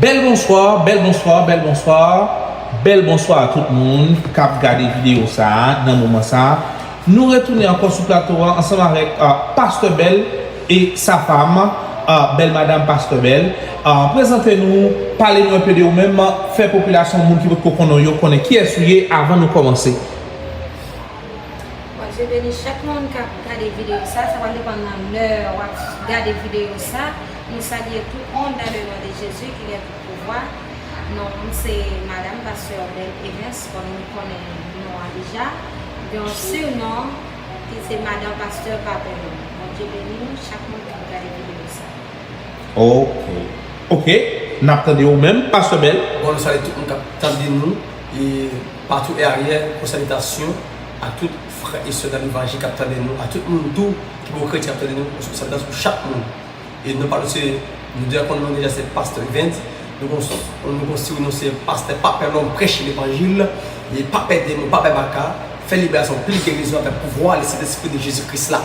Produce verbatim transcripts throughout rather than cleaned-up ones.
Bèl bonswa, bèl bonswa, bèl bonswa, bèl bonswa a tout moun k ap gade videyo sa a nan moman sa a. Nou retounen ankò sou plato a ansanm avèk ah, Pastè Bèl e sa fam, ah, bèl madanm Pastè Bèl. Ah, prezante nou, pale nou enpe de ou menm, fè popilasyon moun ki potko konnen w yo konnen kiyès ou ye avan nou kòmanse. Bondye beni chak moun k ap gade videyo sa. Sa pral depann nan lè w ap gade videyo sa. Nou salye tout moun dans le nom de Jésus ki gen tout pouvwa. Non m se Madanm Pastè Bèl Evens, kòm nou konnen non an deja. Gen yon sinon ki se Madanm Pastè Papelòm. Bondye beni nou, chak moun k ap gade videyo sa. Ok. Ok. N ap tande ou menm, Pastè Bèl. Bon, nou salye tout moun k ap tande nou e patou e ayè, yon salitasyon a tout frè e sè nan levanjil k ap tande nou, a tout moun tou ki poko kretyen k ap tande nou, yon salitasyon pou chak moun. E non pa nou se, nou deja konn non deja se Pastè Evens. Nou gon nou gon sinon se Pastè Papelòm, prèch levanjil, e pa pè demon, pa pè baka, fè liberasyon, pil gerizon avèk pouvwa Lesentespri de Jezi Kris la.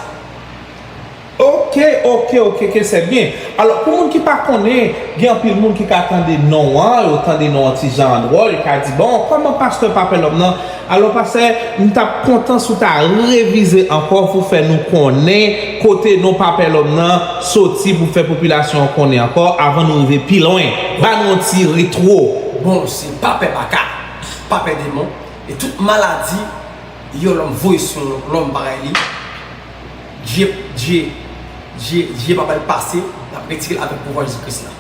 Ok, ok, ok, ke se byen. Alò, pou moun ki pa konnen, gen anpil moun ki ka tande non an, yo tande non an ti jan an dwòl, yo ka di, bon, kòman Pastè Papelòm nan? Alò, Pastè, m t ap kontan si w ta revize ankò pou fè nou konnen kote non Papelòm nan soti pou fè popilasyon an konnen ankò avan nou rive pi lwen. Ba nou yon ti retwo. Bon, se pa pè baka, pa pè demon, e tout maladi yon lòm voye sou yon lòm parèy li, Dye, Dye, Dye, Dye pa ba l pase, l ap retire l avèk pouvwa Jezi Kris la.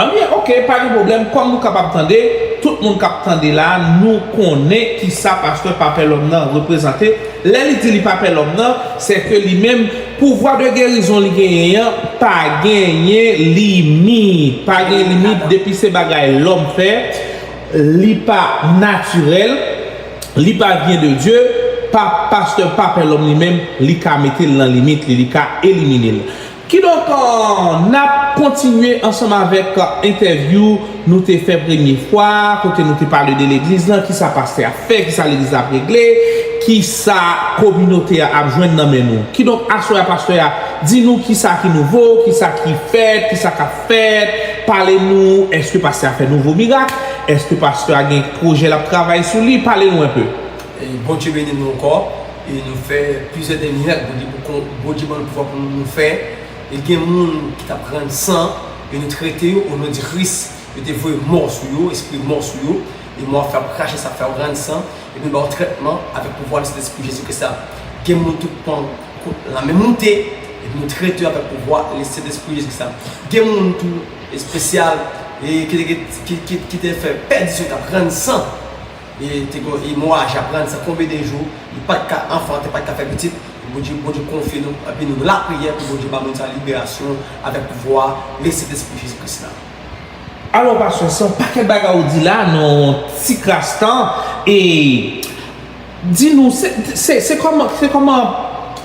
Anbyen, ok, pa gen pwoblèm. Kòm nou kapab tande, tout moun k ap tande la, nou konnen kisa Pastè Papelòm nan reprezante. Lè li di li pa pè lòm nan, se ke li menm, pouvwa de gerizon li genyen an, pa genyen limit. Pa gen limit, depi se bagay lòm fè, li pa natirèl, li pa vyen de Dye, pa, Pastè pa pè lòm li menm, li ka mete l nan limit li, li ka elimine l. Kidonk, n ap kontinye ansanm avèk entèvyou nou te fè premye fwa, kote nou te pale de legliz lan, kisa pastè a fè, kisa legliz la ap regle, kisa kominote a ap jwenn nan men nou. Kidonk, aswè a, pastè a, di nou kisa ki nouvo, kisa ki fèt, kisa k ap fèt, pale nou, èske pastè a fè nouvo mirak, èske pastè a gen pwojè l ap travay sou li, pale nou enpe. E Bondye beni nou ankò. E nou fè plizyè de mirak. Bondye, Bondye ban nou pouvwa pou nou, nou fè. E gen moun ki t ap rann san, e nou trete yo o non de Kris. Yo te voye mò sou yo, espri mò sou yo. E mò a fè ap krache, sa fè yo rann san. Epi nou ba yo trètman avèk pouvwa Lesentespri Jezi Kris la. Gen moun tou pran kout lame moute, epi nou trete yo avèk pouvwa Lesentespri Jezi Kris la. Gen moun tou espesyal e ki te, ki, ki, ki te fè pèdisyon, t ap rann san. E te gon emoraji ap rann san konbyen de jou, li pa t ka anfante, pa t ka fè pitit. Bondye, Bondye konfye nou, epi nou, nou lapriyè pou Bondye ba moun sa liberasyon avèk pouvwa Lesentespri Jezi Kris la. Alò, pastè, se yon pakèt bagay ou di la nan yon ti kras tan. E di nou, se, se, se kòman, se kòman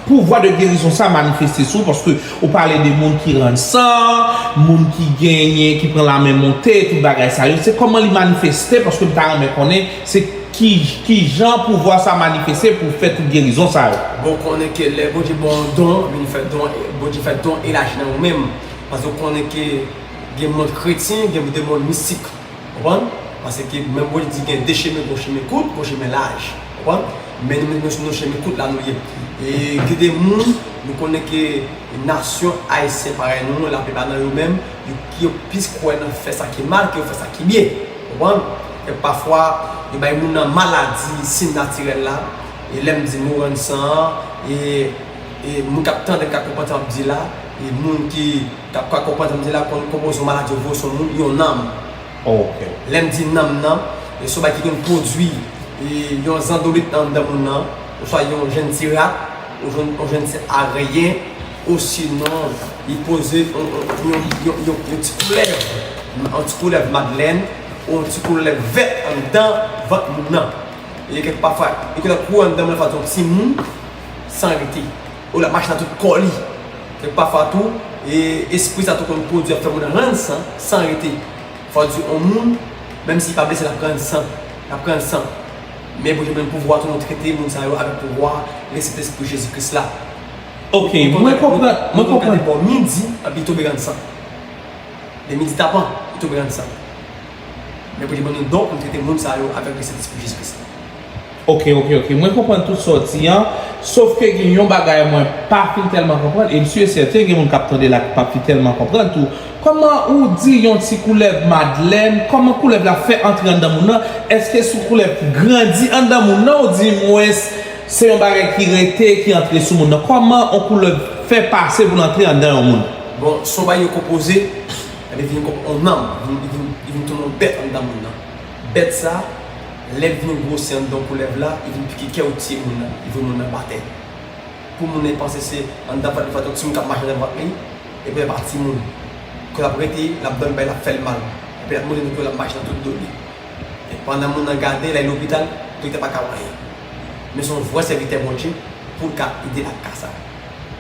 pouvwa de gerizon sa manifeste sou ou, paske ou pale de moun ki rann san, moun ki genyen, ki pran lame monte, tout bagay sa yo. Se kòman li manifeste, paske m ta renmen konnen se ki, ki jan pouvwa sa manifeste pou fè tout gerizon sa yo. Bon, konnen ke lè Bondye ba w yon don, Bondye fè don, Bondye fè don elaji nan ou menm. Paske w konnen ke gen mond kretyen, gen de mond mistik. Konprann? Paske menm Bondye di gen de chemen, gon chemen kout, gon chemen laj. Konprann? Men nou, nou, nou chemen kout la nou ye. E gen de moun, nou konnen ke nasyon ayisyen parèy nou, laplipa nan yo menm, yo, yo plis kwè nan fè sa ki mal ke fè sa ki byen. Konprann? Kèk pafwa, yo bay moun nan maladi, siy natirèl la. E lè m di mo rann san an, e, e moun k ap tande ka konprann sa m ap di la, e moun ki k ap ka konprann sa m di la, konn konpoze yon maladi, yo voye sou moun, yon nanm. Ok. Lè m di nanm nan, e se yon bagay ki konn pwodui, e yon zandolit anndan moun nan, oswa yon jèn ti rat, yon jèn, yon jèn ti aryen, osinon, li poze yon, yon, yon, yon, yon, yon ti koulèv, yon ti koulèv madlèn, yon ti koulèv vèt anndan vant moun nan. E kèk pafwa, li konn ap kouri anndan moun nan, fè yon timoun, san rete. Ou l ap mache nan tout kò li. Kèk pafwa tou, e espri sa tou konn pwodui ap fè moun nan rann san, san rete. Fò di yon moun, menm si li pa blese, l ap rann san. L ap rann san. Men Bondye ban nou pouvwa tou nou trete moun sa yo avèk pouvwa Lesentespri Jezi Kris la. Ok, mwen konprann, mwen konprann. Bò midi, epi li tonbe rann san. Lè midi tapan, Tou grann san. Men Bondye ban nou don pou n trete moun sa yo avèk Sentespri Jezi Kris la. Ok, ok, ok. Mwen konprann tout sa w di an. Sof ke gen yon bagay mwen pa fin tèlman konprann, e m si e sèten gen moun k ap tande la ki p ap fin tèlman konprann tou. Kòman ou di yon ti koulèv madlèn, kòman koulèv la fè antre anndan moun nan? Èske se yon koulèv ki grandi anndan moun nan, oudimwens se yon bagay ki rete, ki antre sou moun nan? Kòman yon koulèv fè pase pou l antre anndan yon moun? Bon, se yon bagay yo konpoze, epi vin kòm yon nanm, li vin, li vin, li vin tounen yon bèt anndan moun nan. Bèt sa, lè l vin gwosi anndan koulèv la, li vin pike kè, li tiye moun nan, li voye moun nan atè. Pou moun nan panse se anndan vant li, fè yon timoun k ap mache anndan vant li, epi l pa timoun. Kò l ap rete, l ap dòmi, bay, l ap fè l mal. Epi l ap monte nan kò l, ap mache nan tout do li. E pandan moun nan gade, l al lopital, doktè pa ka wè anyen. Men se yon vrè sèvitè Bondye pou l ka ede l ak ka sa.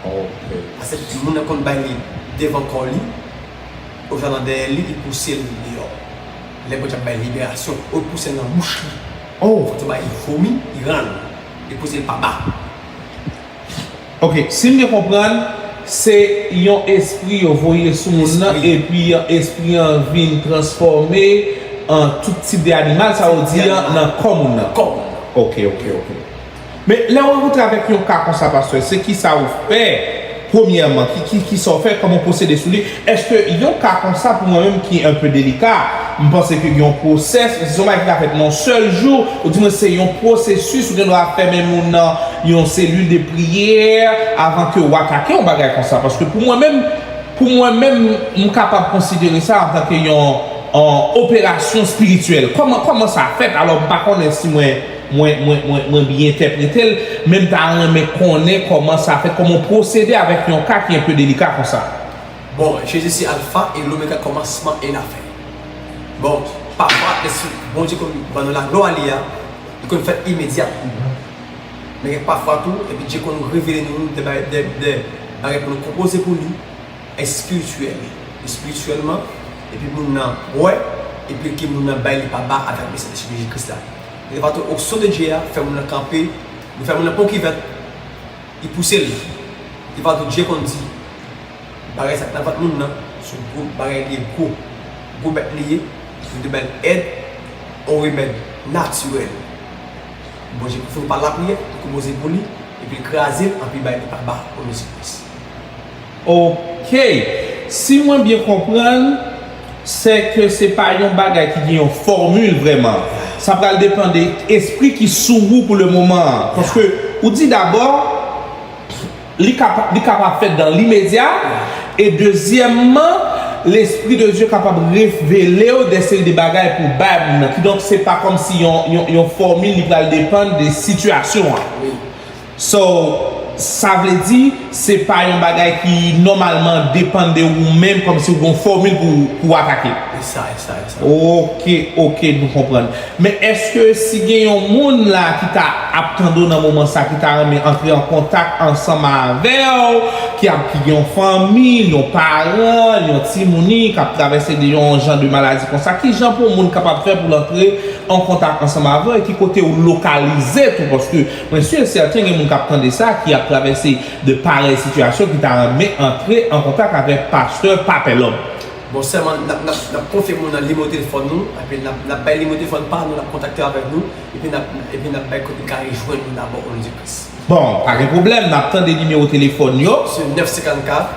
Ok. Paske moun nan konn bay li devan kò li, oswa nan dèyè li, li pouse l deyò. Lè Bondye ap bay liberasyon, ou pouse l nan bouch li. Oh. Fòk li bay li vomi, li rann. Li pouse l pa ba. Ok, si m byen konprann, se yon espri yo voye sou moun nan, Espri. Epi espri an vin transfòme an tout tip de animal, sa yo di an, nan kò moun nan. Kò moun nan. Ok, ok, ok. Men lè w rankontre avèk yon ka konsa, pastè, se ki sa ou fè? Premyèman, ki, ki, ki sa w fè? Kòman w pwosede sou li? Èske yon ka konsa, pou mwen menm ki enpe delika, m panse ke gen yon pwosès, se yon bagay ki ka fèt nan yon sèl jou, oudimwens se yon pwosesis, ou gen dwa fèmen moun nan yon selil de priyè avan ke w atake yon bagay konsa. Paske pou mwen menm, pou mwen menm, m kapab konsidere sa antanke yon, yon operasyon espirityèl. Kòman, kòman sa fèt? Alò, m pa konnen si mwen, mwen, mwen, mwen, mwen byen entèprete l, men m ta renmen konnen kòman sa fèt, kòman w pwosede avèk yon ka ki enpe delika konsa. Bon, Jezi se Alfa e Lomega, kòmansman e lafen. Bon, pafwa, lè si Bondye konn ban nou laglwa li a, li konn fèt imedyat. Men gen pafwa tou, epi Dye konn revele nou de, de, de bagay pou nou konpoze pou li, espirityèl, espirityèlman, epi moun nan wè, epi ke moun nan bay li pa ba avèk mesaj de Jezi Kris la. Li va tou onksyon de Dye a, fè moun nan kanpe, li fè moun nan pran kivèt, li pouse l. Li va tou Dye konn di, bagay sa k nan vant moun nan, se yon gwo bagay li ye, gwo, gwo bèt li ye, li te bay l èd, yon remèd natirèl. Bondye konfime pa lapriyè, li konpoze pou li, epi l kraze l, anpi bay li pa ba, o non de Jezi Kris. Ok. Si mwen byen konprann, se ke se pa yon bagay ki gen yon fòmil vrèman. Sa pral depann de espri ki sou ou pou le moman an. Paske ou di dabò, li kapab, li kapab fèt dan limedya, e dezyèmman, Lespri de Dye kapab revele w de seri de bagay pou bay moun nan. Kidonk, se pa kòmsi yon, yon, yon fòmil, li pral depann de sitiyasyon an. Wi. So, sa vle di, se pa yon bagay ki nòmalman depann de ou menm, kòmsi ou gen yon fòmil pou, pou w atake. E sa, e sa, e sa. Ok, ok, nou konprann. Men èske si gen yon moun la ki ta ap tande w nan moman sa, ki ta renmen antre an kontak ansanm avè w, ki ap, ki gen yon fanmi, yon paran, yon timoun, ki ap travèse de yon jan de maladi konsa, ki jan pou yon moun kapab fè pou l antre an kontak ansanm avè w, e ki kote w lokalize tou, paske mwen si e sèten gen moun k ap tande sa, ki ap travèse de parèy sitiyasyon, ki ta renmen antre an kontak avèk pastè Papelhomme. Bon, sèlman, n ap, n ap, n ap konfime moun nan nimewo telefòn nou, epi n ap, n ap bay nimewo telefòn pa nou, l ap kontakte avèk nou, epi n ap, epi n ap bay kote l ka rejwenn nou dabò, o non de Kris. Bon, pa gen pwoblèm, n ap tande nimewo telefòn yo. Se nèf senkannkat,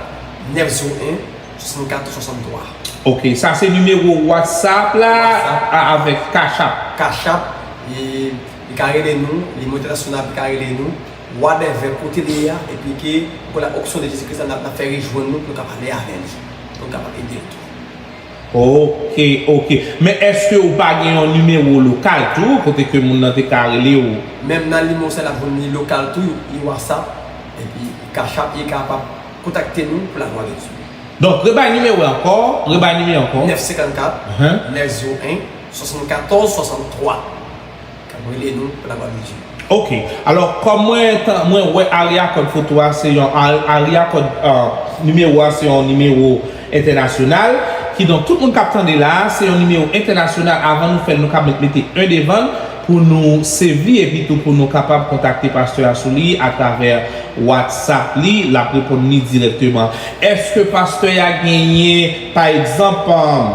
nèf zewo en, swasannkatòz, swasanntwa. Ok, sa se nimewo WhatsApp la, WhatsApp. A, avèk Cash App. Cash App, e, li ka rele nou, nimewo entènasyonal, li ka rele nou, whatever kote li ye a, epi ke, ou konn la onksyon de Jezi Kris la, n ap, n ap fè rejwenn nou pou nou ka pale avè li, pou nou kapab ede l tou. Ok, ok. Men èske ou pa gen yon nimewo lokal tou, kote ke moun nan te ka rele w? Menm nan nimewo sa, n ap jwenn li lokal tou, li WhatsApp, epi Cash App, li kapab kontakte nou pou laglwa de Dye. Donk, rebay nimewo ankò, rebay nimewo ankò. Nèf senkannkat, Ahan. nèf zewo en, swasannkatòz, swasanntwa. K ap rele nou pou laglwa de Dye. Ok. Alò, kòm mwen tan, mwen wè area code foto a, se yon ar-, area code, euh, nimewo a, se yon nimewo entènasyonal. Kidonk, tout moun k ap tande la a, se yon nimewo entènasyonal. Avan nou fè l, nou ka met, mete en devan l pou nou save li, epi tou pou nou kapab kontakte pastè a sou li atravè WhatsApp li, l ap reponn li dirèkteman. Èske pastè a genyen, pa egzanp, euh,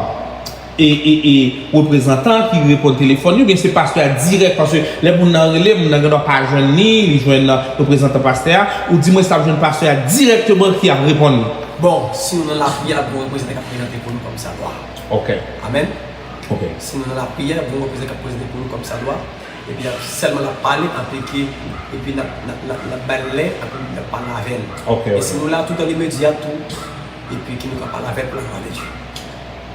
e, e, e reprezantan ki reponn telefòn li, oubyen se pastè a dirèk, paske lè moun nan rele, moun nan gendwa pa jwenn li, li jwenn reprezantan pastè a, ou di mwen sa ap jwenn pastè a dirèkteman ki ap reponn li. Bon, si nou nan lapriyè, l ap gen yon reprezantan k ap prezante pou nou kòmsadwa. Ok. Amèn. Ok. Si nou nan lapriyè, l ap gen yon reprezantan k ap prezante pou nou kòmsadwa. Epi l ap sèlman l ap pale, anpli ke, epi n ap, n ap, n ap, n ap ba l lè, anpli n ap pale avè l. Ok, ok. E si nou la tou dan limedya tou, epi ke nou ka pale avè l pou laglwa de Dye.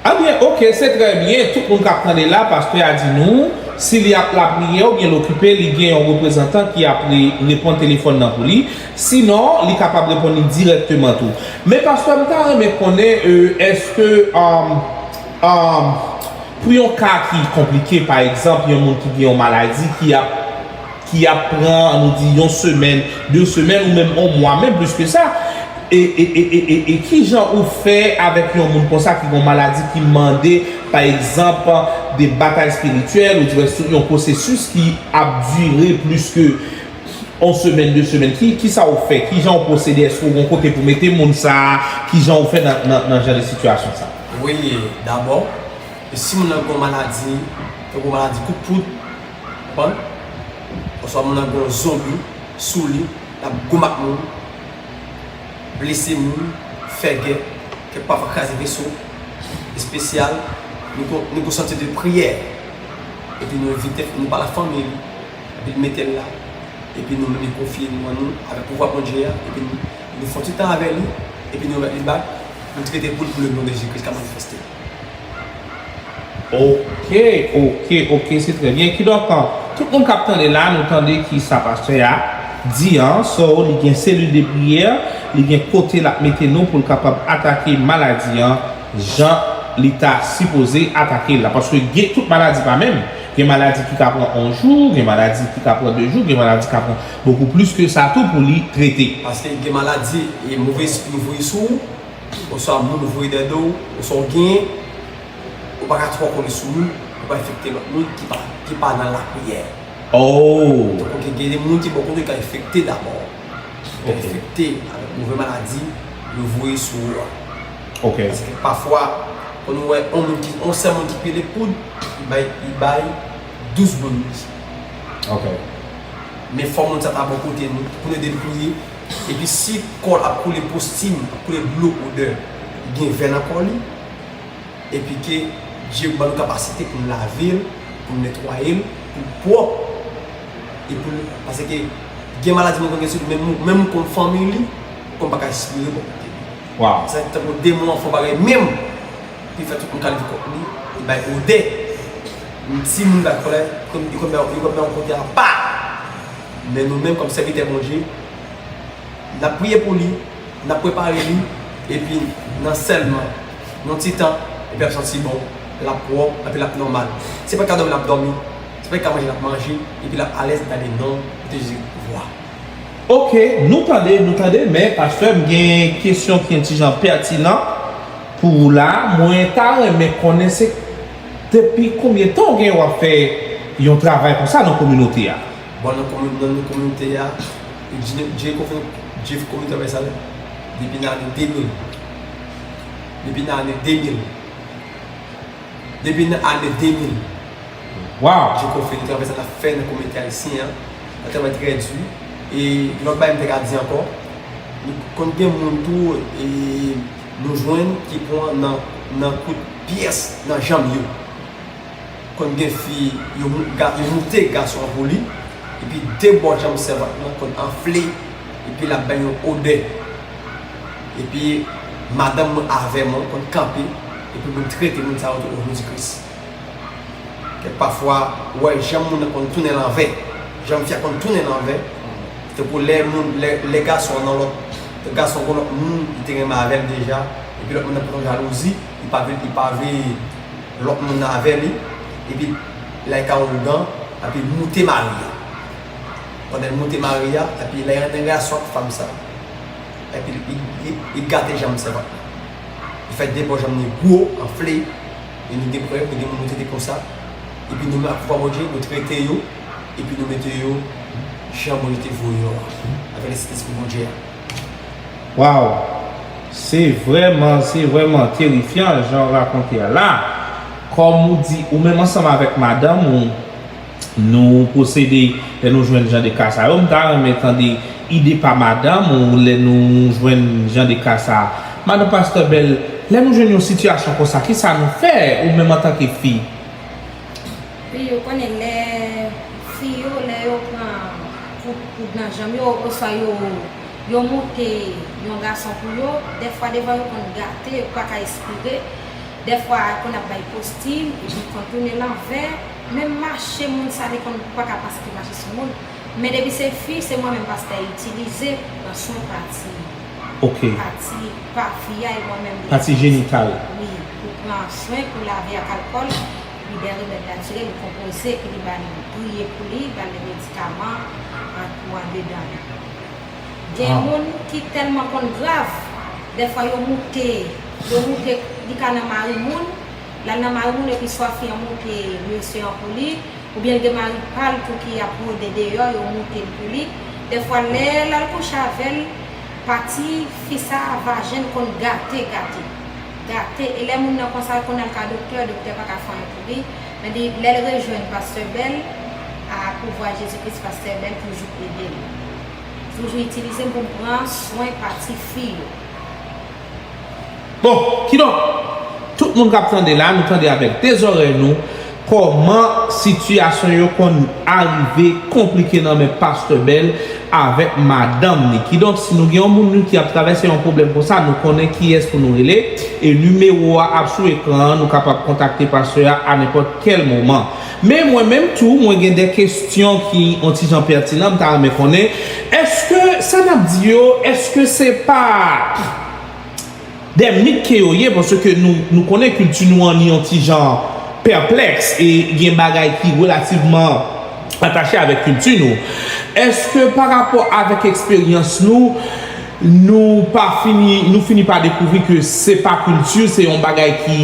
Ebyen, ok, se trè byen. Tout moun k ap tande la, pastè a di nou, si li ap lapriyè oubyen l okipe, li gen yon reprezantan ki ap re- reponn telefòn nan pou li. Sinon, li kapab reponn li dirèkteman tou. Men pastè, m ta renmen konnen, euh, èske, um, um, pou yon ka ki konplike, pa egzanp, yon moun ki gen yon maladi ki ap ki ap pran, ann nou di, yon semèn, de semèn, ou menm yon mwa, menm plis ke sa. E, e, e, e, e, e ki jan ou fè avèk yon moun konsa ki gen yon maladi ki mande, pa egzanp, de batay espirityèl, ou di wè, sou yon pwosesis ki ap dire plis ke yon semèn, de semèn? Ki, ki sa ou fè? Ki jan ou pwosede? Èske ou gen kote pou mete moun sa a? Ki jan ou fè nan, nan, nan jan de sitiyasyon sa? Wi, dabò, e si moun nan gen yon maladi, tankou maladi kout poud, konprann? Oswa moun nan gen yon zonbi sou li, l ap goumen ak moun, blese moun, fè gè, kèk pafwa kraze veso espesyal, nou gon, nou gon sante de priyè. Epi nou envite, nou pale ak fanmi li, epi l mete l la, epi nou menm nou konfye nou an nou avèk pouvwa Bondye a, epi nou, nou fè yon ti tan avè li, epi nou remèt li back, nou trete pou l pou le non de Jezi Kris ka manifeste. Ok, ok, ok, se trè byen. Kidonk, tout moun k ap tande la, nou tande ki sa pastè a di an. So, li gen selil de priyè, li gen kote l ap mete nou pou l kapab atake maladi an jan li ta sipoze atake l la. Paske gen tout maladi pa menm. Gen maladi ki ka pran yon jou, gen maladi ki ka pran de jou, gen maladi ki ka pran bokou plis ke sa tou pou li trete. Paske gen maladi, e move espri voye sou ou, oswa moun voye dèyè do w, oswa w genyen, ou pa ka twò kole sou moun, ou pa enfekte lòt moun ki pa, ki pa nan lapriyè. Oh! Donk, gen, gen de moun ki bò kote yo ka enfekte dabò. Yo ka enfekte avèk move maladi yo voye sou ou a. Ok. Paske pafwa, kon nou wè yon moun ki, yon sèl moun ki pile poud, li bay, li bay douz moun li. Ok. Men fò moun sa ta bò kote nou, pou nou ede l priye. Epi si kò l ap koule postim, ap koule dlo, odè, gen vè nan kò li, epi ke Dye ban nou kapasite pou n lave l, pou n netwaye l, pou l pwòp, e pou l, paske gen maladi moun konn gen sou li, menm, menm moun konn fanmi li, konn pa ka espere bò kote li. Wow. Se tankou demon an fè yon bagay menm, pou l fè tout moun ka leve kont li, li bay odè. Yon timoun bay kòlè, li konn, li konn bay, li konn bay yon kote apa. Men nou menm, kòm sèvitè Bondye, n ap priye pou li, n ap prepare li, epi nan sèlman yon ti tan, epi l ap santi bon, l ap pwòp, epi l ap nòmal. Se pa ka dòmi l ap dòmi, se pa ka manje l ap manje, epi l ap alèz nan le non de Jezi. Vwa. Ok, nou tande, nou tande, men pastè, m gen kesyon ki yon ti jan pètinan pou ou la. Mwen ta renmen konnen se depi konbyen tan w gen w ap fè yon travay konsa nan kominote a? Bon, nan komi-, nan, nan kominote a, J-, J-, J-, Community Universal, depi nan ane de mil. Depi nan ane de mil. Depi nan ane de mil. Wow! J-, Community Universal ap fè nan kominote ayisyen an, yon travay trè di. E lòt bagay m te ka di ankò, nou konn gen moun tou, e nou jwenn ki pran nan, nan kout pyès nan janm yo. Konn gen fi, yo mou-, ga-, yo moute gason an pou li, epi de bò janm sèvant lan konn anfle, epi l ap bay yon odè. Epi madanm mwen avè mwen konn kanpe, epi moun trete moun sa yo tou o non de Kris. Kèk pafwa, ou wè janm moun nan konn tounen lanvè, janm fi a konn tounen lanvè. Tankou lè moun, lè, lè gason an nan lòt, gason gon lòt moun, li te renmen avè l deja, epi lòt moun nan pran jalouzi, li pa vle, li pa vle lòt moun nan avè li, epi l al ka yon ougan, epi l moute mari a. Pandan l moute mari a, epi lè y antre gason ak fanm sa, epi li, li, li gate janm sèvant la. Li fè de bò janm li gwo, anfle, e nou gen prèv, nou gen moun nou trete konsa, epi nou menm ak pouvwa Bondye, nou trete yo, epi nou mete yo jan Bondye te voye yo a, avèk Lespri Bondye a. Wow! Se vrèman, se vrèman terifyan jan w rakonte a la. Kòm ou di, ou menm ansanm avèk madanm ou, nou pwosede lè nou jwenn jan de ka sa yo. M ta renmen tande ide pa madanm ou lè nou jwenn jan de ka sa. Madanm Pastè Bèl, lè nou jwenn yon sitiyasyon konsa, kisa nou fè, ou menm antanke fi? Wi, ou konnen lè fi yo, lè yo pran koud, koud nan janm yo, oswa yo, yo moute yon gason pou yo, dèfwa devan yo konn gate, yo pa ka espire. Dèfwa, konn ap bay postim, epi konn tounen lanvè. Menm mache moun sa, li konn pa ka panse ke mache sou moun. Men depi se fi, se mwen menm pastè itilize, pran swen pati, Ok. Pati pa fi a, e mwen menm li Pati jenital. Wi, pou pran swen, pou lave ak alkòl, epi de remèd natirèl, li konpoze, epi li ba li, priye pou li, ba li medikaman, an, pou andedan li. Gen Ah. Moun ki tèlman konn grav, dèfwa yo moute, yo moute, li ka nan mari moun, l al nan mari moun epi swa fi an moute mesye an pou li, oubyen l gen mari pa l tou ki ap rode deyò, yo moute l pou li. Dèfwa lè l al kouche avè l, pati fi sa a, vajen l konn gate, gate, gate. E lè moun nan konsa, l konn al ka doktè, doktè pa ka fè anyen pou li. Men li, lè l rejwenn pastè Bèl, a pouvwa Jezi Kris, pastè Bèl toujou ede l. Toujou itilize m pou m pran swen pati fi yo. Bon, kidonk, tout moun k ap tande la, nou tande avèk de zòrèy nou kòman sitiyasyon yo konn arive konplike nan men pastè Bèl avèk madanm li. Kidonk, si nou gen yon moun nou ki ap travèse yon pwoblèm konsa, nou konnen kiyès pou nou rele, e nimewo a ap sou ekran an, nou kapab kontakte pastè a a nenpòt kèl moman. Men mwen menm tou, mwen gen de kesyon ki yon ti jan pètinan, m ta renmen konnen, èske sa n ap di yo, èske se pa de mit ke yo ye, paske nou, nou konnen kilti nou an yon ti jan pèplèks e gen bagay ki relativman atache avèk kilti nou. Èske pa rapò avèk eksperyans nou, nou pa fini, nou fini pa dekouvri ke se pa kilti, se yon bagay ki,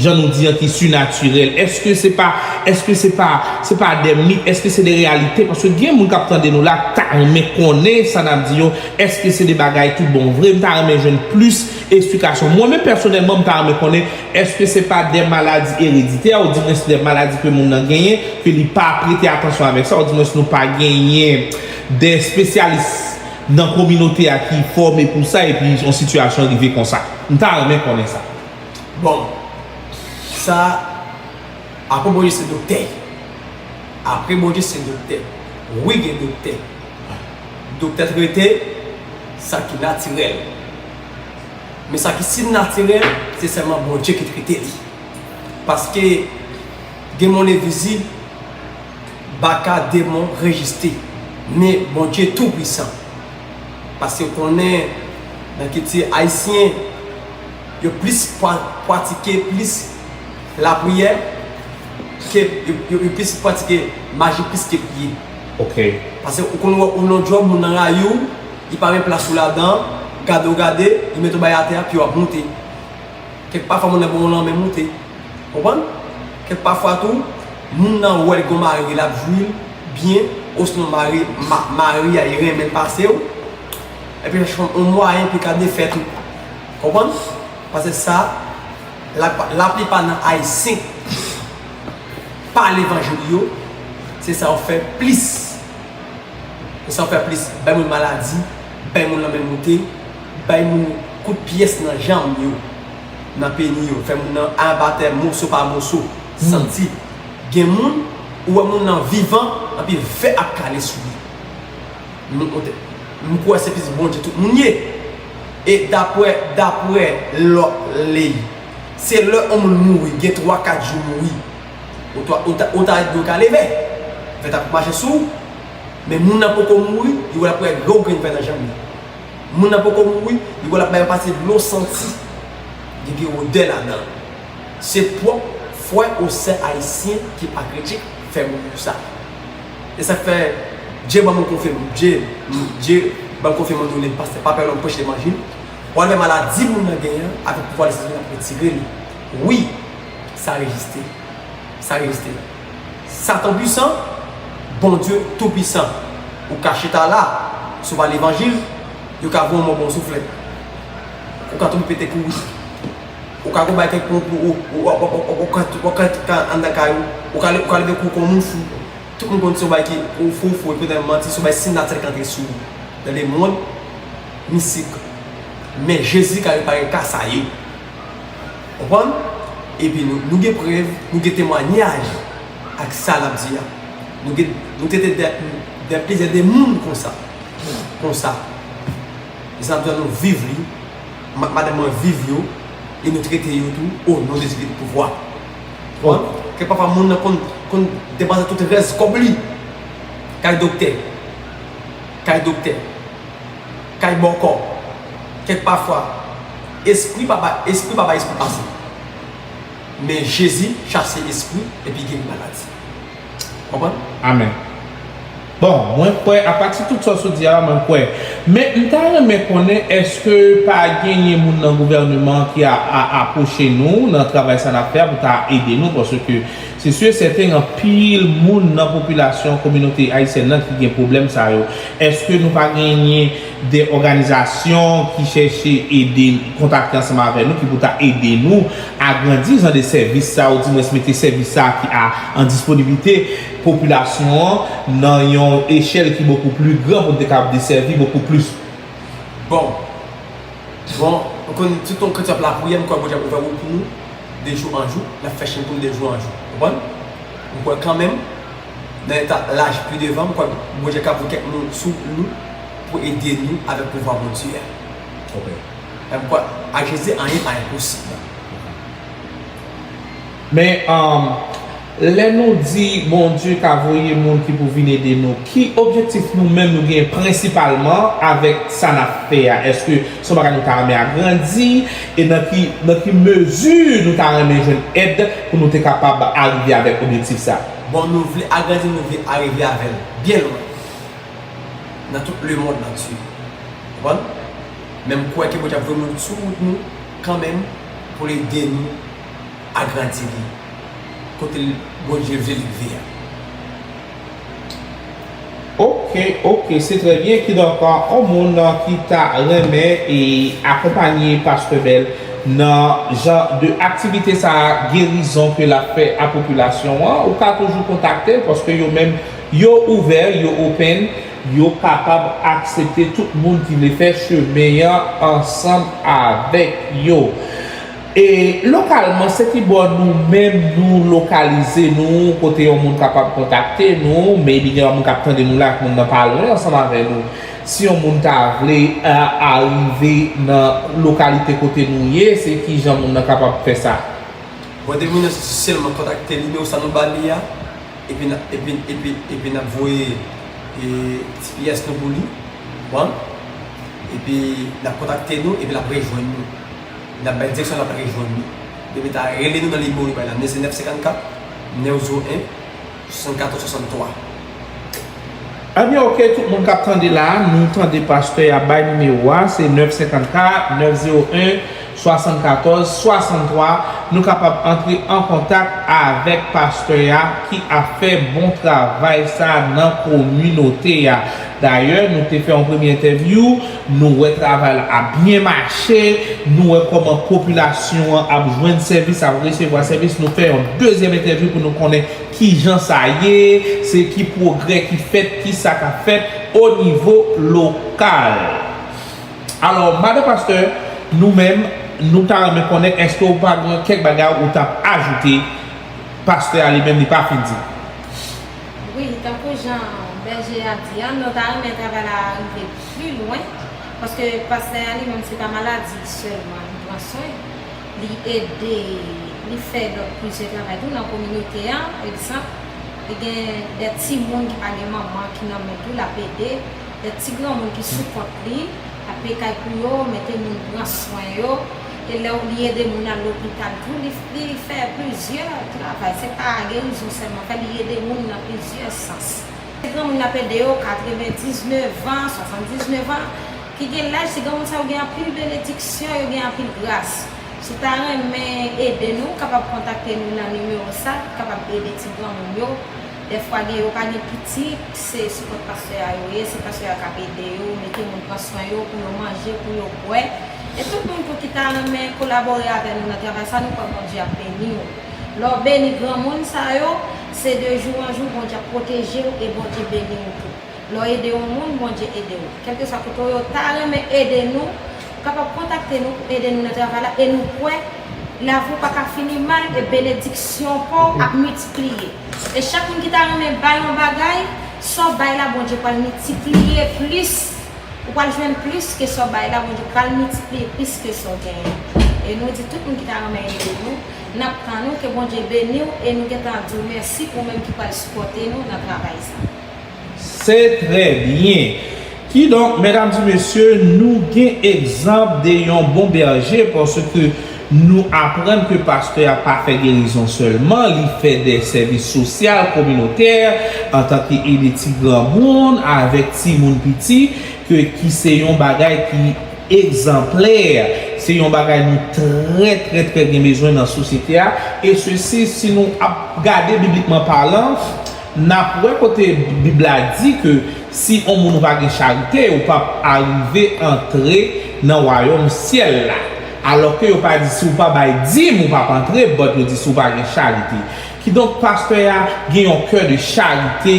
jan nou di an, ki sinatirèl? Èske se pa, èske se pa, se pa de mit, èske se de reyalite? Paske gen moun k ap tande nou la, ta renmen konnen sa n ap di yo, èske se de bagay tout bon vre? M ta renmen jwenn plis eksplikasyon. Mwen menm pèsonèlman, m ta renmen konnen, èske se pa de maladi ereditè, oudimwens de maladi ke moun nan genyen, ke li pa prete atansyon avèk sa, oudimwens nou pa genyen de espesyalis nan kominote a ki fòme pou sa, epi yon sitiyasyon rive konsa? M ta renmen konnen sa. Bon, sa, apre Bondye se doktè. Apre Bondye se doktè. Wi, gen doktè. Doktè trete sa ki natirèl. Men sa ki sinatirèl, se sèlman Bondye ki trete li. Paske gen moun envizib, baka, demon, rejiste. Men Bondye tou pwisan. Paske w konnen, nan kilti ayisyen, yo plis pra-, pratike plis lapriyè ke yo, yo, yo plis pratike maji plis ke priye. Ok. Paske ou konn wè ou nan djòb, moun nan rayi w, li pa renmen plas ou ladan, gade w gade, li mete w bay atè a, pye w ap moute. Kèk pafwa moun nan ba w lanmen moute. Konprann? Kèk pafwa tou, moun nan wè l gon mari l ap jwi l byen, osnon mari, ma-, mari a li renmen l pase w. Epi l chèche yon mwayen pou l ka defèt ou. Konprann? Paske sa, la, laplipa nan ayisyen pa levanjil yo, se sa yo fè plis. Se sa yo fè plis, bay moun maladi, bay moun lanmen moute, bay moun kout pyès nan janm yo, nan peni yo, fè moun nan anba tè moso pa moso, santi. Gen moun, ou wè moun nan vivan, anpi vè ap kale sou li. M, m kwè se plis Bondye tout moun ye. E daprè, daprè lòt lèy, se lè yon moun mouri, gen twa kat jou mouri, ou ta, ou ta, ou ta di yo ka leve. Vè t ap mache sou ou. Men moun nan poko mouri, li wè l ap wè gwo grenn vè nan janm li. Moun nan poko mouri, li wè l ap bay yo pase dlo santi. Li gen odè ladan l. Se pwòp frè ou sè ayisyen ki pa kretyen k fè moun yo sa. E sa k fè Dye ban m yon konfim-, Dye, Dye ban m konfimande w li, pastè, pa pè lòm preche levanjil. W al wè maladi moun nan genyen an, avèk pouvwa Lespri l ap retire li. Wi, sa rejiste. Sa rejiste. Satan pwisan, Bondye toupwisan. Ou ka chita la, si w pa levanjil, yo ka voye w mò ba w souflèt. Ou ka tonbe pete kouri. Ou ka gon bagay kèk pou ou, ou, ou, ou, ou, ou ka, ou ka, ka anndan kay ou, ou ka, ou ka leve kou kon moun fou. Tout moun konn se yon bagay ki ou fou, fou, epi nan manti, se yon bagay sinatirèl ki antre sou ou. Nan lemonn mistik. Men Jezi ka repare ka sa yo. Konprann? Epi nou, nou gen prèv, nou gen temwayaj ak sa n ap di a. Nou gen, nou trete de, de plizyè de moun konsa. Konsa. E sa n ap di nou viv li, ma-, madanm mwen viv yo, e nou trete yo tou, o non de Jezi ki gen pouvwa. Konprann? Kèk pafwa moun nan konn, konn depanse tout rès kòb li. Kay doktè. Kay doktè. Kay bòkò. Kèk pafwa, espri pa bay, espri pa bay espri pase. Men Jezi chase espri epi geri maladi. Konprann? Amèn. Bon, mwen kwè, apati tout sa w sot di a, mwen kwè. Men, m ta renmen konnen, èske pa genyen moun nan gouvèneman ki a, a apwoche nou nan travay sa n ap fè a pou ta ede nou, paske se si e sèten, gen anpil moun nan popilasyon, kominote ayisyèn nan ki gen pwoblèm sa yo. Èske nou pa genyen de òganizasyon ki chèche ede, kontakte ansanm avè nou, ki pou ta ede nou agrandi jan de sèvis sa, oudimwens mete sèvis sa ki a, an disponiblite popilasyon an nan yon echèl ki bokou pli gran pou n te kapab desèvi bokou plis. Bon, bon, ou konn, tout yon kretyen ap lapriyè, m kwè Bondye ap ouvè wout pou nou de jou an jou, l ap fè chemen pou nou de jou an jou. Konprann? M kwè kanmenm, nan eta laj pi devan, m kwè Bondye ka voye kèk moun sou nou pou ede nou avèk pouvwa Bondye a. Ok. E m kwè, ak Jezi, anyen pa enposib. Men, um, lè nou di Bondye ka voye moun ki pou vin ede nou, ki objektif nou menm nou gen prensipalman avèk sa n ap fè a? Èske se yon bagay nou ta renmen agrandi? E nan ki, nan ki mezi nou ta renmen jwenn èd pou nou te kapab arive avèk objektif sa? Bon, nou vle agrandi, nou vle arive avè l byen lwen nan tout lemonn antye. Konprann? Men m kwè ke Bondye ap voye moun sou wout nou kanmenm pou l ede nou agrandi li kote l, Bondye vle li rive a. Ok, ok, se trè byen. Kidonk, yon moun ki ta renmen e akonpanye Pastè Bèl nan jan de aktivite sa a, gerizon ke l ap fè a popilasyon an, ou ka toujou kontakte l, paske yo menm, yo ouvè, yo open, yo kapab aksepte tout moun ki vle fè chemen an ansanm avèk yo. E lokalman, se ki bò nou menm nou lokalize nou, kote yon moun kapab kontakte nou, maybe gen yon moun k ap tande nou la, ak moun nan pa lwen ansanm avè nou. Si yon moun ta vle, a, arive nan lokalite kote nou ye, se ki jan moun nan kapab fè sa? Bon, depi nou sèlman kontakte nimewo sa nou ba li a, epi n ap, epi, epi, epi n ap voye, e, G P S nou pou li, bon, epi l ap kontakte nou, epi l ap rejwenn nou. N ap bay direksyon, l ap rejwenn nou. Depi ta rele nou nan nimewo li bay la, men se nèf senkannkat, nèf zewo en, swasannkatòz swasanntwa. Ebyen, ok, tout moun k ap tande la, nou tande pastè a bay nimewo a, se nèf senkannkat, nèf zewo en, swasannkatòz, swasanntwa. Nou kapab antre an kontak avèk pastè a ki ap fè bon travay sa nan kominote a. Dayè, nou te fè yon premye entèvyou, nou wè travay la ap byen mache, nou wè kòman popilasyon an ap jwenn sèvis, ap resevwa sèvis. Nou fè yon dezyèm entèvyou pou nou konnen kijan sa ye, se ki pwogrè ki fèt, kisa k ap fèt o nivo lokal. Alò, madan pastè, nou menm, nou ta renmen konnen èske ou pa gen kèk bagay ou t ap ajoute, pastè a li menm li pa fin di? Wi, tankou jan bèje a di a, nou ta renmen travay la rive pi lwen, paske pastè a li menm se pa maladi sèlman li pran swen, li ede, li fè lòt plizyè travay tou nan kominote a. Egzanp, li gen de timoun ki pa gen manman ki nan men tou, l ap ede, de ti granmoun ki sou kont li, l ap peye kay pou yo, mete moun pran swen yo, e lè li ede moun al lopital tou, li, li fè plizyè travay. Se pa gerizon sèlman fè, li ede moun nan plizyè sans. Granmoun ap ede yo, katrevendiznèf an, swasanndiznèf an, ki gen laj, ti granmoun sa yo gen anpil benediksyon, yo gen anpil gras. Si w ta renmen ede nou, w kapab kontakte nou nan nimewo sa, ki kapab ede ti granmoun yo. Dèfwa gen yo pa gen pitit, se sou kont pastè a yo ye, se pastè a k ap ede yo, mete moun pran swen yo, pou yo manje, pou yo bwè. E tout moun tou ki ta renmen kolabore avè nou nan travay sa, nou kwè Bondye ap beni w. Lè w beni granmoun sa yo, se de jou an jou Bondye ap pwoteje w e Bondye beni w tou. Lè w ede yon moun, Bondye ede w. Kèlkeswa kote w ye, w ta renmen ede nou, ou kapab kontakte nou pou ede nou nan travay la e nou kwè lavi w pa ka fini mal e benediksyon pa w ap miltipliye. E chak moun ki ta renmen bay yon bagay, sa w bay la, Bondye pral miltipliye plis. Ou pral jwenn plis ke sa w bay la, Bondye pral miltipliye plis ke sa w genyen. E nou di tout moun ki ta renmen ede nou, n ap tann ou, ke Bondye beni w e nou gentan di w mèsi ou menm ki pral sipòte nou nan travay sa. Se trè byen. Kidonk, medam e mesye, nou gen egzanp de yon bon bèje, paske nou aprann ke pastè a pa fè gerizon sèlman, li fè de sèvis sosyal kominotè antanke ede ti granmoun avèk timoun piti, ke, ki se yon bagay ki egzanplè, se yon bagay nou trè, trè, trè gen bezwen nan sosyete a, e sesi, si nou ap gade biblikman palan, n ap wè kote Bib la di ke si yon moun ou pa gen charite, ou p ap arive antre nan wayòm syèl la. Alòske yo pa di si w pa bay dim, ou p ap antre, but yo di si w pa gen charite. Kidonk, pastè a gen yon kè de charite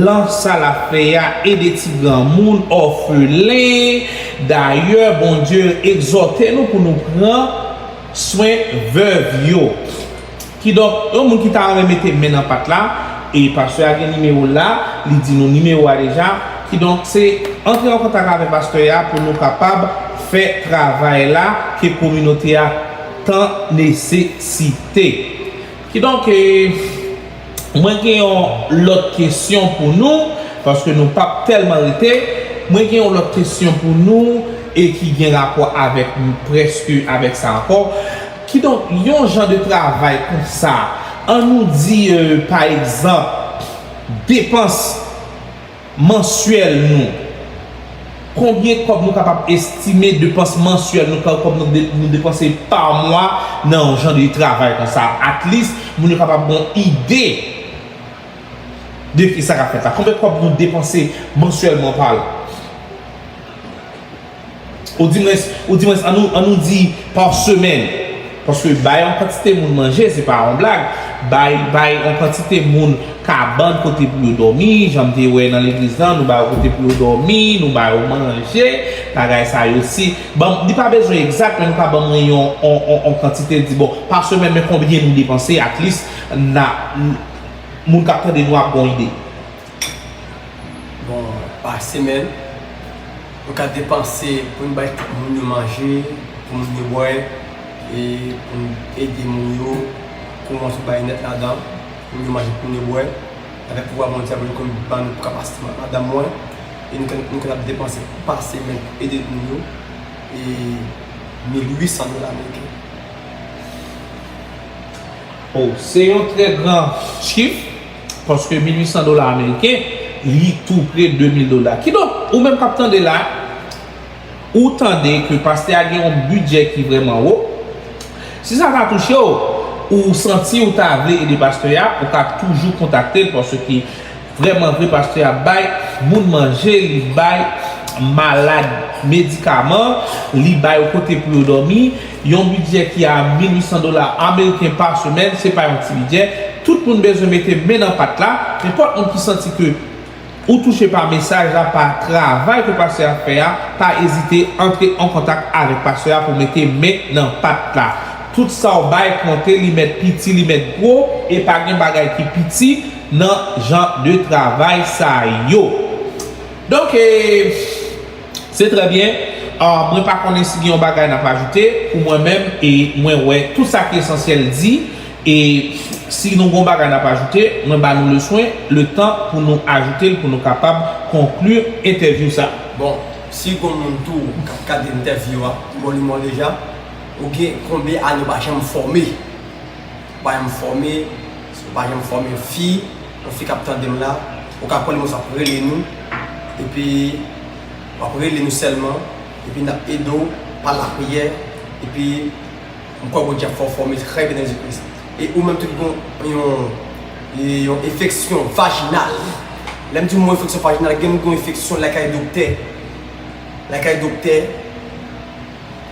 lan sa l ap fè a, ede ti granmoun, òfelen. Dayè, Bondye egzòte nou pou nou pran swen vèv yo. Kidonk, yon moun ki ta renmen mete men nan pat la, e pastè a gen nimewo l la, li di nou nimewo a deja. Kidonk, se antre an kontak avèk pastè a pou nou kapab fè travay la ke kominote a tan nesesite. Kidonk, e, mwen gen yon lòt kesyon pou nou, paske nou p ap tèlman rete. Mwen gen yon lòt kesyon pou nou, e ki gen rapò avèk, prèske avèk sa ankò. Kidonk, yon jan de travay konsa, ann nou di, e, pa egzanp, depans mansyèl nou. Konbyen kòb nou kapab estime depans mansyèl nou, kòb nou, de, nou depanse pa mwa nan yon jan de travay konsa? At least, moun yo kapab gen yon ide de kisa k ap fèt la. Konbyen kòb nou depanse mansyèlman pale? Ou di mwens, ou di mwens, ann nou, ann nou di pa semèn. Paske bay yon kantite moun manje, se pa yon blag. Bay, bay yon kantite moun kabann kote pou yo dòmi, jan m te wè nan legliz lan, nou ba yo kote pou yo dòmi, nou ba yo manje, bagay sa yo si. Bon, li pa bezwen egzak, men nou ka ban mwen yon, yon, yon, yon kantite, di, bon, pa semèn, men konbyen nou depanse, at least, na, moun k ap tande nou ap gen yon ide. Bon, pa semèn, nou ka depanse pou n bay tout moun yo manje, pou moun yo bwè, e pou n ede moun yo koumanse bay nèt ladan, pou moun yo manje, pou moun yo bwè, avèk pouvwa Bondye a, pou l konn ban nou kapasite ladan mwen, e nou ka, nou kapab depanse pa semèn pou ede moun yo, e mil uit san dola ameriken. Oh, se yon trè gran chif, paske mil uit san dola ameriken, li tou pre de mil dola. Kidonk, ou menm k ap tande la, ou tande ke pastè a gen yon bidjè ki vrèman wo. Si sa ka touche w, ou santi ou ta vle ede pastè a, ou ka toujou kontakte l, paske vrèman vre, pastè a bay moun manje, li bay malad medikaman, li bay yo kote pou yo dòmi. Yon bidjè ki a mil uit san dola ameriken pa semèn, se pa yon ti bidjè. Tout moun bezwen mete men nan pat la. Nenpòt moun ki santi ke ou touche pa mesaj la, pa travay ke pastè a fè a, pa ezite antre an kontak avèk pastè a pou mete men nan pat la. Tout sa w bay konte, li mèt piti, li mèt gwo, e pa gen bagay ki piti nan jan de travay sa yo. Donk, e, se trè byen. Ah, mwen pa konnen si gen yon bagay n ap ajoute pou mwen menm, e mwen wè tout sa ki esansyèl di, e si nou gen yon bagay n ap ajoute, mwen ba nou leswen, letan pou nou ajoute l, pou nou kapab konkli entèvyou sa. Bon, si gen moun tou k ap gade entèvyou a, bon, li mwen deja, ou gen konbyen ane w pa janm fòme? Ou pa janm fòme, si w pa janm fòme fi, yon fi k ap tande m la, ou ka pran nimewo sa, w ap rele nou, epi w ap rele nou sèlman, epi n ap ede w pa lapriyè, epi m kwè Bondye ap fè w fòme trè byen nan Jezi Kris. E ou menm tou ki gen yon, yon enfeksyon vajinal. Lè m di yon enfeksyon vajinal, gen moun ki gen yon enfeksyon lakay doktè. Lakay doktè,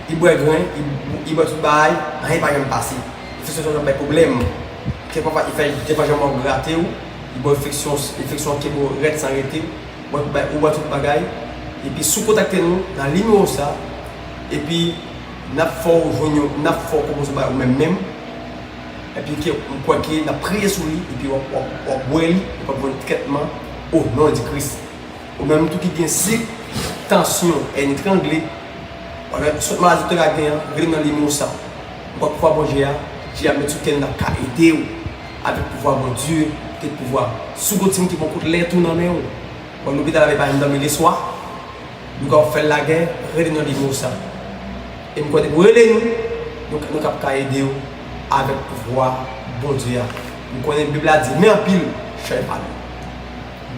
Li bwè grenn, li, li bwè tout bagay, anyen pa janm pase. Enfeksyon sa bay pwoblèm. Kèk fwa, li fè, kèk fwa, janm w grate w, li bwè enfeksyon, enfeksyon ke bò rèd san rete, ou bwè tout bagay, ou bwè tout bagay. Epi si w kontakte nou nan nimewo sa, epi n ap fè w jwenn yon, n ap fè w konpoze bay ou menm menm. Epi ke, m kwè ke n ap priye sou li, epi w ap, w ap, w ap bwè li, epi w ap jwenn trètman o non di Kris. Ou menm tou ki gen sik, tansyon, èni trangle, wala, sòt maladi ou te ka gen an, rele nan nimewo sa. M kwè pouvwa Bondye a, Dye a met sou tè n nan ka ede w avèk pouvwa Bondye, ke pouvwa. Si w gon timoun ki pran kout lè tou nan men w, wè lopital la pa janm dòmi leswa, nou ka fè l lagè, rele nan nimewo sa. E m kwè depi w rele nou, nou, nou kab ka ede w avèk pouvwa Bondye a. M konnen Bib la di, men anpil, chè pa nou.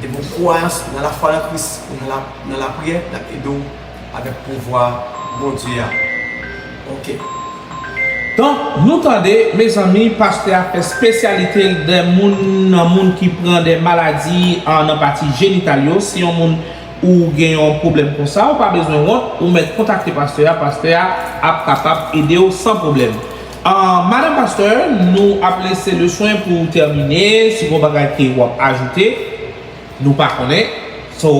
Depi w kwayans nan lafwa nan Kris, ou nan la, nan lapriyè, n ap ede w avèk pouvwa Bondye a. Ok. Donk, nou tande, mezanmi, pastè a fè espesyalite l de moun, nan moun ki pran de maladi an, nan pati jenital yo. Si yon moun ou gen yon pwoblèm konsa, ou pa bezwen wont, ou mèt kontakte pastè a, pastè a ap kapab ede w san pwoblèm. Ah, madanm pastè, nou ap lese leswen pou w tèmine. Si gon bagay ke w ap ajoute, nou pa konnen. So,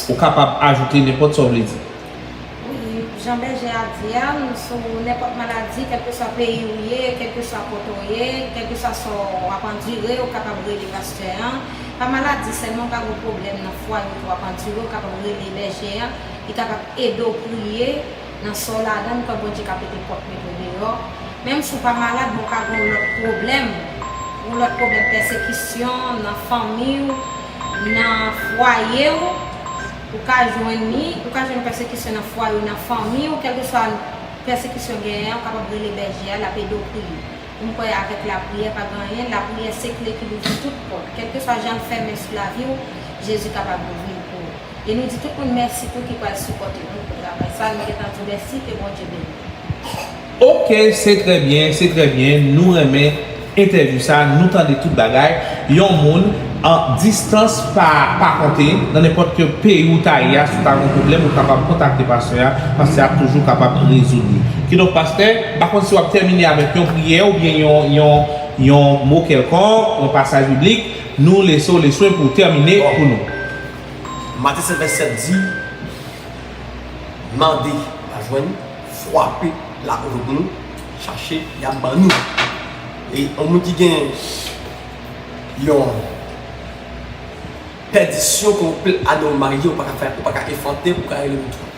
ou kapab ajoute nenpòt sa w vle di. Wi, jan bèje a di a, sou nenpòt maladi, kèlkeswa peyi ou ye, kèlkeswa kote w ye, kèlkeswa sa w ap andire, ou kapab rele pastè an. Pa maladi sèlman, ou ka gen pwoblèm nan fwaye w ap andire, ou kapab rele bèje an, li kapab ede w priye nan sa w ladan l, kwè Bondye ka pete pòt mete w deyò. Menm si w pa malad, men w ka gen yon lòt pwoblèm, yon lòt pwoblèm pèsekisyon nan fanmi w, nan fwaye w, ou ka jwenn li, ou ka jwenn pèsekisyon nan fwaye w, nan fanmi w, kèlkeswa pèsekisyon genyen an, ou kapab rele bèje a, l ap ede w priye. M kwè avèk lapriyè, pa gen anyen, lapriyè se kle ki louvri tout pòt. Kèlkeswa jan l fèmen sou lavi w, Jezi kapab louvri l pou ou. E nou di tout moun mèsi tou ki pral sipòte nou pou travay sa. Nou gentan di w mèsi, ke Bondye beni w. Ok, se trè byen, se trè byen. Nou renmen entèvyou sa, nou tande tout bagay. Yon moun an distans pa, pa konte, nan nenpòt ki peyi ou ta ye a, si w ta gen yon pwoblèm, ou kapab kontakte pastè a, pastè a ap toujou kapab rezoud li. Kidonk, pastè, m pa konn si w ap tèmine avèk yon priyè oubyen yon, yon, yon mo kèlkonk, yon pasaj biblik, nou lese w leswen pou w tèmine pou nou. Bon. Maten sèt vèsèt di, mande, w a jwenn, frape, l ap ouvri pou nou, chache, y ap ban nou. E yon moun ki gen yon pèdisyon, ke w pè anomali, ou pa ka fè, ou pa ka efante, ou ka rele nou tou.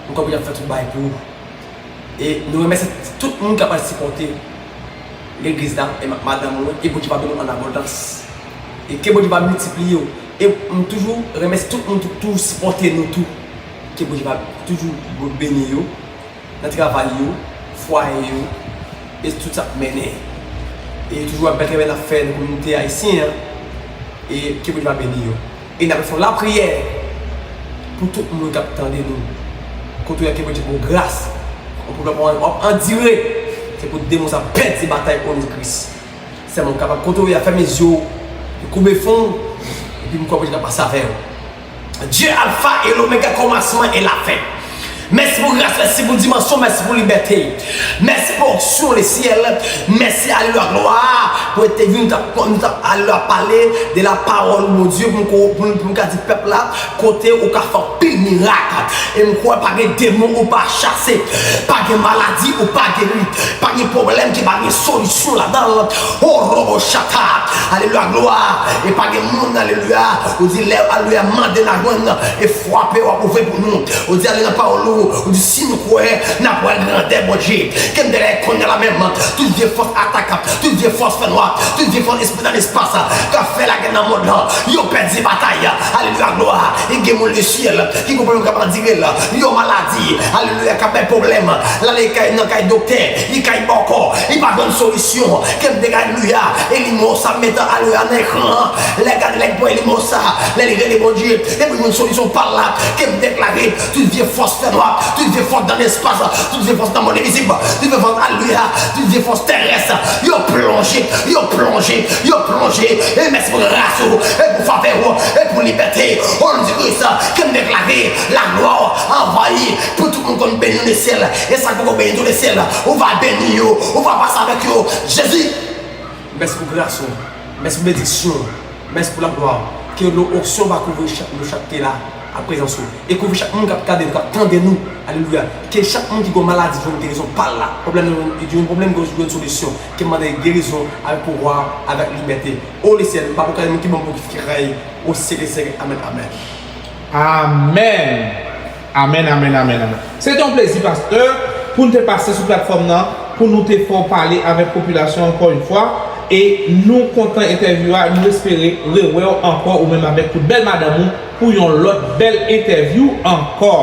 Nou konprann y ap fè tout bagay pou ou. E nou remèsye tout moun k ap al sipòte legliz la, e ma-, madanm mwen, e Bondye va beni w an abondans. E ke Bondye va miltipliye w. E m toujou remèsye tout moun ki toujou sipòte nou tou. Ke Bondye va toujou beni yo nan travay yo, fwaye yo, e tout sa k mennen. E toujou ak bèl travay n ap fè nan kominote ayisyen an, e ke Bondye va beni yo. E n ap fè yon lapriyè pou tout moun k ap tande nou. Kote w ye, ke Bondye ba w gras. Yon pwoblèm w ap andire, se pou demon sa pèdi batay o non de Kris. Sèlman w kapab, kote w ye a, fèmen zye w, koube fwon w, epi m kwè Bondye ka pase avè w. Dye Alfa e Lomega, kòmansman e lafen. Mèsi pou gras, mèsi pou dimansyon, mèsi pou libète. Mèsi pou onksyon lesyèl. Mèsi, alelouya, glwa, pou entèvyou nou t ap, nou t ap, alelouya, pale de la pawòl ou, Bondye, pou m ko-, pou m, pou m ka di pèp la, kote ou ka fè anpil mirak. E m kwè pa gen demon ou pa chase, pa gen maladi ou pa geri, pa gen pwoblèm ki pa gen solisyon ladan l. O robo chata, alelouya, glwa. E pa gen moun, alelouya, ou di lè, alelouya, mande n a jwenn, e frape w ap ouvri pou nou. Ou di ale nan pawòl ou, ou di si nou kwè, n ap wè grandè Bondye. Ke m delè konnen la menm, tout vye fòs atak, tout vye fòs fènwa, tout vye fòs espri nan lespas, k ap fè lagè nan mond lan, yo pèdi batay. Alelouya, glwa. E gen moun lesyèl ki konprann yo k ap andire l. Yon maladi, alelouya, k ap bay pwoblèm. L ale kay, nan kay doktè, li kay bòkò, li pa jwenn solisyon. Ke m delè, alelouya. E nimewo sa m mete, alelouya, nan ekran an. Lè gade, lè pran nimewo sa, lè li rele Bondye, epi jwenn solisyon pa l la, ke m deklare, tout vye fòs fènwa, Tout vye fòs nan lespas, tout vye fòs nan mond envizib, tout vye fòs, alelouya, tout vye fòs terès, yo plonje, yo plonje, yo plonje. E mèsi pou gras ou, e pou favè ou, e pou libète. O non de Kris, ke m deklare laglwa anvayi pou tout moun konn beni nan lesyèl. E sa k poko beni nan lesyèl, ou va beni yo, ou va pase avèk yo. Jezi! Mèsi pou gras ou, mèsi pou benediksyon ou, mèsi pou laglwa ou. Ke onksyon va kouvri chak nou, chak ki la, ak prezans ou. E kouvri chak moun k ap gade nou, k ap tande nou. Alelouya. Ke chak moun ki gen maladi jwenn gerizon pa l la. Pwoblèm yo jwenn pwoblèm yo jwenn solisyon. Ke mande gerizon avèk pouvwa, avèk libète. O lesyèl, m pa pou kay moun ki ban m pou ki kay. O syèk dè syèk. Amèn, amèn. Amèn. Amèn, amèn, amèn, amèn. Se te yon plezi, pastè, pou nou te pase sou platfòm nan, pou nou te fè w pale avèk popilasyon ankò yon fwa. E nou kontan entèvyou a, nou espere rewè w ankò, ou menm avèk tout bèl madanm ou, pou yon lòt bèl entèvyou ankò.